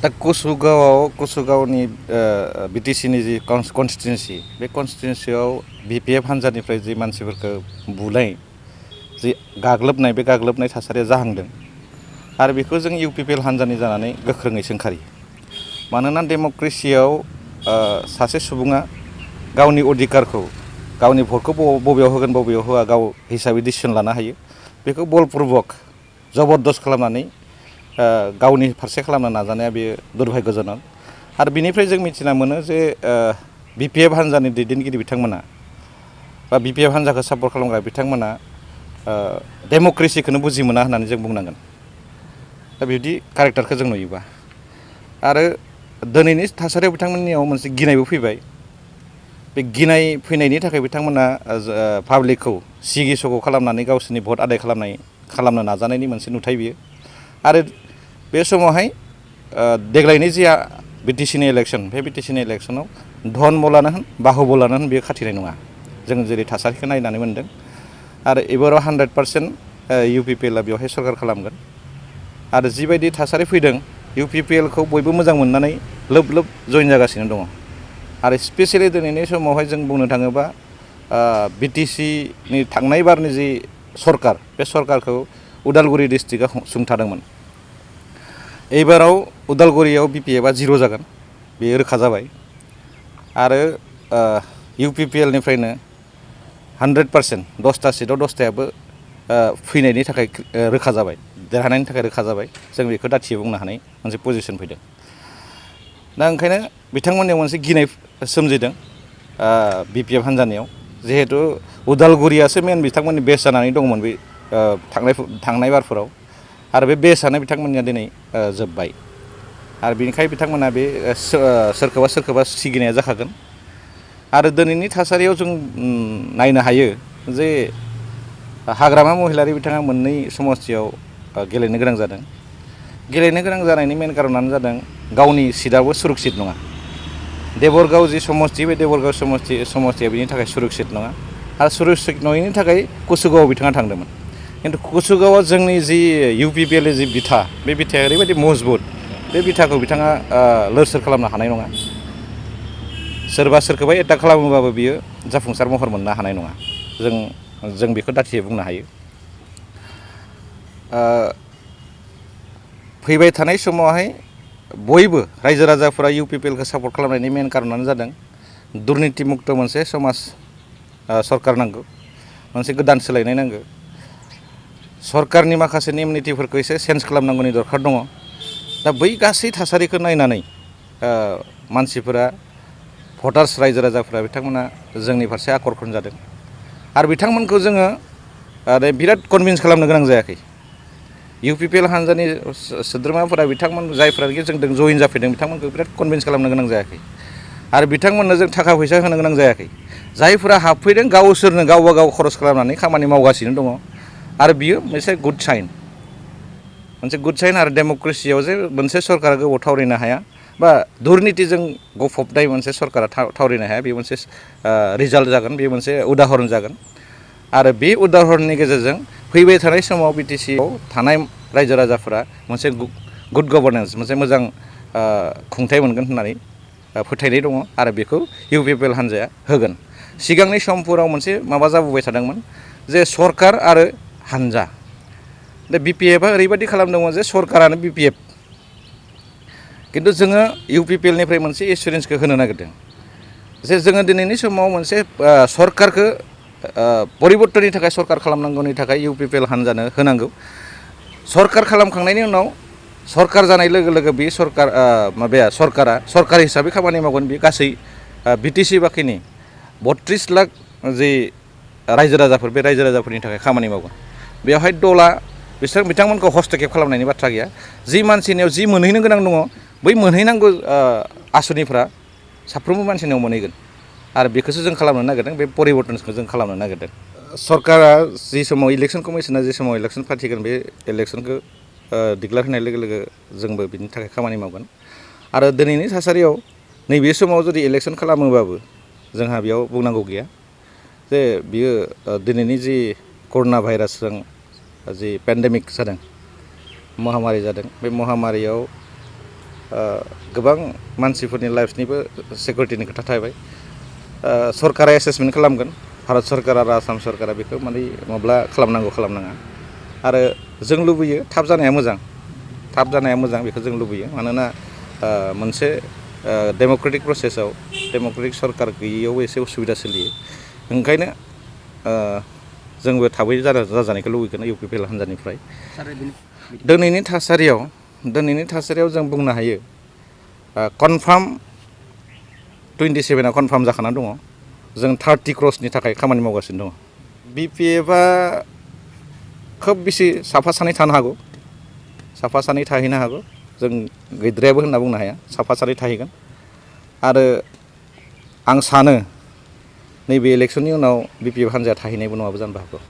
दा कुसुगावनि बिटिसिनि जि कन्स्टिटुएन्सि बे कन्स्टिटुएन्सियाव बिपिएफ हान्जानिफ्राय जि मानसिफोरखौ बुलाय जि गाग्लोबनाय बे गाग्लोबनाय थासारिया जाहांदों आरो बेखौ जों इउपिपिएल हान्जानि जानानै गोख्रोङै सोंखारियो। मानोना डेमक्रेसियाव सासे सुबुङा गावनि अधिकारखौ गावनि भटखौ बबेयाव होगोन बबेयाव होआ गाव हिसाबै डिसिसन लानो हायो। बेखौ बलपुर्बक जबरदस्त खालामनानै गावनि फारसे खालामनो नाजानाया बेयो दुर्भाग्यजनक। आरो बिनिफ्राय जों मिथिना मोनो जे बिपिएफ हान्जानि दैदेनगिरि बिथांमोना बा बिपिएफ हान्जाखौ सापर्ट खालामग्रा बिथांमोना डेमक्रेसिखौनो बुजि मोना होननानै जों बुंनांगोन। दा बिदि कारेक्टारखौ जों नुयोबा आरो दिनैनि थासारियाव बिथांमोननियाव मोनसे गिनायबो फैबाय। बे गिनाय फैनायनि थाखाय बिथांमोना पाब्लिकखौ सिगि सग' खालामनानै गावसोरनि भट आदाय खालामनो नाजानायनि मोनसे नुथाय बियो। आरो बे समावहाय देग्लायनि जि बिटिसिनि इलेक्सन बे बिटिसिनि इलेक्सनाव धन बलानो होन बाहुबलानो होन बेयो खाथिनाय नङा। जों जेरै थासारिखौ नायनानै मोनदों आरो एबाराव 100% इउपिपिएलआ बेवहाय सरकार खालामगोन। आरो जिबायदि थासारि फैदों इउपिपिएलखौ बयबो मोजां मोननानै लोब लोब जइन जागासिनो दङ। आरो स्पेसियेलि दिनैनि समावहाय जों बुंनो थाङोबा बिटिसिनि थांनाय बारनि जि सरकार बे सरकारखौ उदालगुरि डिस्ट्रिक्टआ सुंथादोंमोन। एबाराव उदालगुरियाव बिपिएफआ 0 जागोन बेयो रोखा जाबाय। आरो इउपिपिएलनिफ्रायनो 100% 10टा सिटआव 10टायाबो फैनायनि थाखाय रोखा जाबाय, देरहानायनि थाखाय रोखा जाबाय। जों बेखौ दाथियै बुंनो हानाय मोनसे पजिसन फैदों। दा ओंखायनो बिथांमोननियाव मोनसे गिनाय सोमजिदों बिपिएफ हान्जानियाव, जिहेतु उदालगुरियासो मेन बिथांमोननि बेस जानानै दंमोन बे थांनाय बारफोराव। आरो बे बेसआनो बिथांमोननिया दिनै जोब्बाय। आरो बेनिखायनो बिथांमोना बे सोरखौबा सिगिनाया जाखागोन। आरो दिनैनि थासारियाव जों नायनो हायो जे हाग्रामा महिलारि बिथाङा मोननै समस्तियाव गेलेनो गोनां जादों। गेलेनो गोनां जानायनि मेन कारनानो जादों गावनि सिटआबो सुरक्षित नङा। देबरगाव जि समस्ति बे देबरगाव समस्तिया बिनि थाखाय सुरक्षित नङा। आरो सुरक्षित नङैनि थाखाय कुसुगावआव बिथाङा थांदोंमोन। खिन्थु कुसुगावआ जोंनि जि इउपिपिएलनि जि बिथा बे बिथाया ओरैबायदि मजबुत, बे बिथाखौ बिथाङा लोर सोर खालामनो हानाय नङा। सोरखौबा एटाक खालामोबाबो बियो जाफुंसार महर मोननो हानाय नङा। जों बेखौ दाथियै बुंनो हायो। फैबाय थानाय समावहाय बयबो रायजो राजाफोरा इउपिपिएलखौ सापर्ट खालामनायनि मेन कारनानो जादों दुर्निति मुक्त मोनसे समाज सरकार नांगौ, मोनसे गोदान सोलायनाय नांगौ। सरकारनि माखासे नेम नितिफोरखौ एसे चेन्ज खालामनांगौनि दरखार दङ। दा बै गासै थासारिखौ नायनानै मानसिफोरा भटार्स रायजो राजाफोरा बिथांमोना जोंनि फारसे आकर्षण जादों। आरो बिथांमोनखौ जोङो बिराद कनभिन्स खालामनो गोनां जायाखै। इउपिपिएल हान्जानि सोद्रोमाफोरा बिथांमोन जायफ्रानोखि जोंजों जइन जाफैदों बिथांमोनखौ बिराद कनभिन्स खालामनो गोनां जायाखै। आरो बिथांमोननो जों थाखा फैसा होनो गोनां जायाखै। जायफोरा हाबफैदों गावसोरनो गावबा गाव खरस खालामनानै खामानि मावगासिनो दङ। आरो बियो मोनसे गुड साइन, आरो डेमक्रेसियाव जे मोनसे सरकारा गोबाव थावरिनो हाया बा दुर्नितिजों गफबनाय मोनसे सरकारा थावरिनो हाया, बे मोनसे रिजाल्ट जागोन, बे मोनसे उदाहरन जागोन। आरो बे उदाहरननि गेजेरजों फैबाय थानाय समाव बिटिसिआव थानाय रायजो राजाफोरा मोनसे गुड गभर्नेन्स, मोनसे मोजां खुंथाय मोनगोन होननानै फोथायनाय दङ। आरो बेखौ इउपिपिएल हान्जाया होगोन। सिगांनि समफोराव मोनसे माबा जाबोबाय थादोंमोन जे सरकार आरो हान्जा। दा बिपिएफआ ओरैबायदि खालामदोंमोन जे सरकारानो बिपिएफ। खिन्थु जोङो इउपिपिएलनिफ्राय मोनसे एसुरेन्सखौ होनो नागिरदों जे जोङो दिनैनि समाव मोनसे सरकारखौ परिबर्तननि थाखाय सरकार खालामनांगौनि थाखाय इउपिपिएल हान्जानो होनांगौ। सरकार खालामखांनायनि उनाव सरकार जानाय लोगो लोगो बे सरकारा सरकार हिसाबै खामानि मावगोन। बे गासै बिटिसि बाखिनि 32 लाख जि रायजो राजाफोर, बे रायजो राजाफोरनि थाखाय खामानि मावगोन। बेवहाय दला बिथांमोनखौ हस्तक्षेप खालामनायनि बाथ्रा गैया। जि मानसिनियाव जि मोनहैनो गोनां दङ बै मोनहैनांगौ आसनिफ्रा साफ्रोमबो मानसिनियाव मोनहैगोन। आरो बेखौसो जों खालामनो नागिरदों, बे परिबर्तनखौ जों खालामनो नागिरदों। सरकारा जि समाव इलेक्सन कमिसना जि समाव इलेक्सन फाथिगोन बे इलेक्सनखौ डिक्लेयार होनाय लोगो लोगो जोंबो बिनि थाखाय खामानि मावगोन। आरो दिनैनि थासारियाव नैबे समाव जुदि इलेक्सन खालामोबाबो जोंहा बेयाव बुंनांगौ गैया जे बियो दिनैनि जि कर'ना भाइरासजों जि पेन्डेमिक जादों, महामारि जादों, बे महामारियाव गोबां मानसिफोरनि लाइफनिबो सिकिउरिटिनि खोथा थाबाय सरकारा एसेसमेन्ट खालामगोन भारत सरकार आरो आसाम सरकारा बेखौ माने माब्ला खालामनांगौ खालामनाङा आरो जों लुबैयो थाब जानाया मोजां बेखौ जों लुबैयो मानोना मोनसे डेम'क्रेटिक प्रसेसआव डेम'क्रेटिक सरकार गैयैयाव एसे उसुबिदा सोलियो ओंखायनो जोंबो थाबै जाजानायखौ लुबैगोन UPPL हान्जानिफ्राय दिनैनि थासारियाव जों बुंनो हायो कनफार्म 27 कनफार्म जाखाना दङ जों 30 क्र'सनि थाखाय खामानि मावगासिनो दङ BPFआ खोब बेसे साफा सानै थानो हागौ साफा सानै थाहैनो हागौ जों गैद्रायाबो होनना बुंनो हाया साफा सानै थाहैगोन आरो आं सानो नैबे इलेक्सननि उनाव BPF हान्जाया थाहैनायबो नङाबो जानो हागौ